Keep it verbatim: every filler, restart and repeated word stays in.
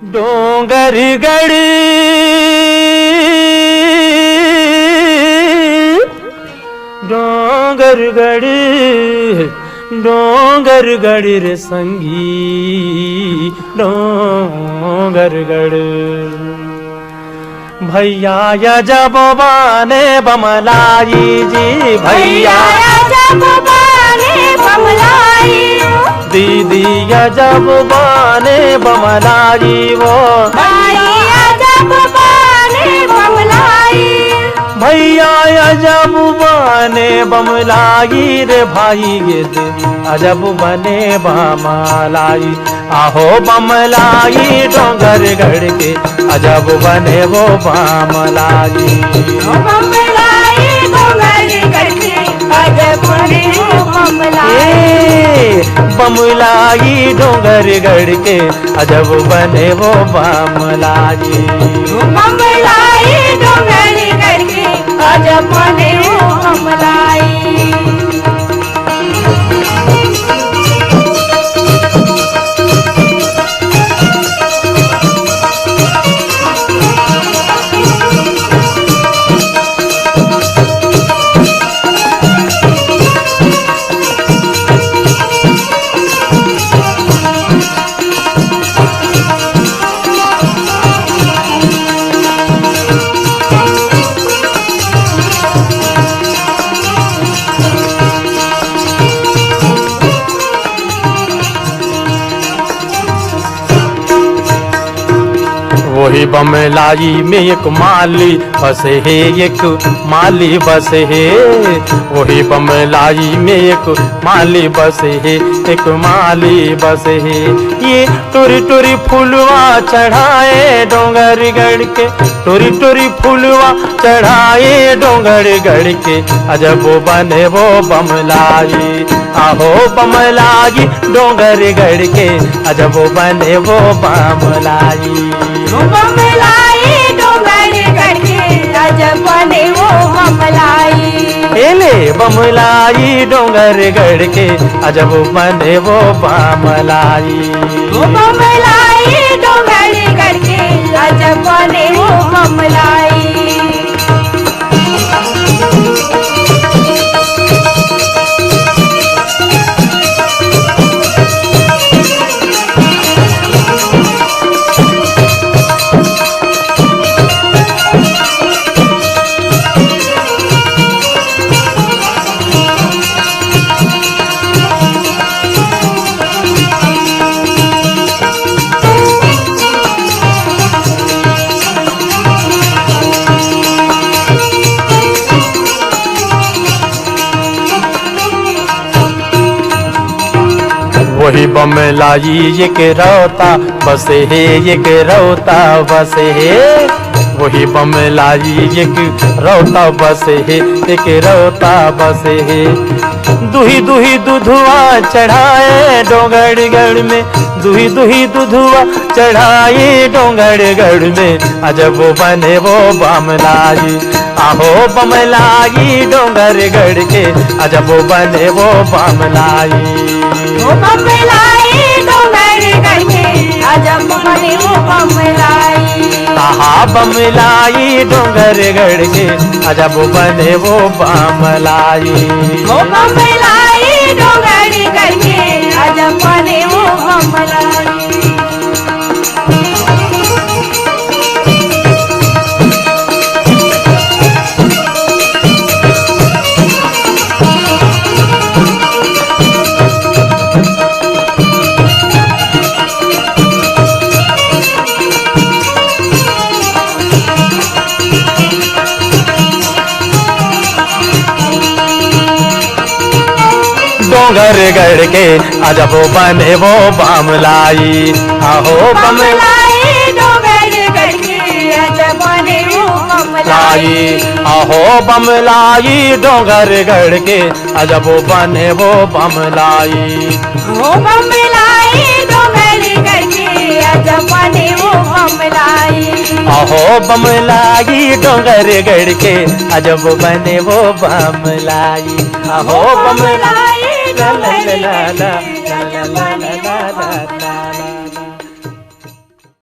डोंगरगढ़, डोंगरगढ़, डोंगरगढ़ रे संगी, डोंगरगढ़। भैया अजब बने बमलाई जी, भैया भैया अजब बने बमलाई। दीदी अजब बने बमलाई वो। भाई अजब बने बमलाई। भैया अजब बने बमलाई रे भाई, ये दे अजब बने बमलाई। आहो बमलाई डोंगरगढ़ के, अजब बने वो बमलाई। ओ बमलाई डोंगरगढ़ के, अजब बने वो बमलाई। ए, बमलाई डोंगरगढ़ के, अजब बने वो बमलाई। ओ बमलाई डोंगरगढ़ के, अजब बने वो बमलाई। वही बमलाई में एक माली बसे हे, एक माली बसे हे। वही बमलाई में एक माली बसे हे, एक माली बसे हे। ये टुरी टुरी फुलवा चढ़ाए डोंगरगढ़ के, टुरी टुरी फुलवा चढ़ाए डोंगरगढ़ के, अजब बने वो बमलाई। आहो बमलाई डोंगरगढ़ के, अजब बने वो बमलाई। ओ बमलाई डोंगरगढ़ के, अजब बने वो बमलाई। एले बमलाई डोंगरगढ़ के, अजब बने वो बमलाई। ओ बमलाई डोंगरगढ़ के, अजब बने वो बमलाई। वही बमलाई एक रौता बसे हे, एक रौता बसे हे। वही बमलाई एक रौता बसे हे, एक रौता बसे हे। दुही दुही दुधवा चढ़ाए डोंगरगढ़ में, दुही दुही दुधवा चढ़ाए डोंगरगढ़ में, अजब बने वो बमलाई। आहो बमलाई डोंगरगढ़ के, अजब बने वो बमलाई। ओ बमलाई डोंगरगढ़ के, अजब बने वो बमलाई। आहा बमलाई डोंगरगढ़ के, अजब बने वो बमलाई। ओ बमलाई डोंगरगढ़ के, अजब बने वो बमलाई। डोंगरगढ़ के अजब बने वो बमलाई, आहो बम- बमलाई डोंगरगढ़ के अजब बने वो बमलाई। लाई, आहो बमलाई डोंगरगढ़ के अजब बने वो बमलाई। ओ बमलाई डोंगरगढ़ के अजब बने वो बमलाई। आहो बमलाई डोंगरगढ़ के अजब बने वो बमलाई। आहो बमलाई डोंगरगढ़ के अजब बने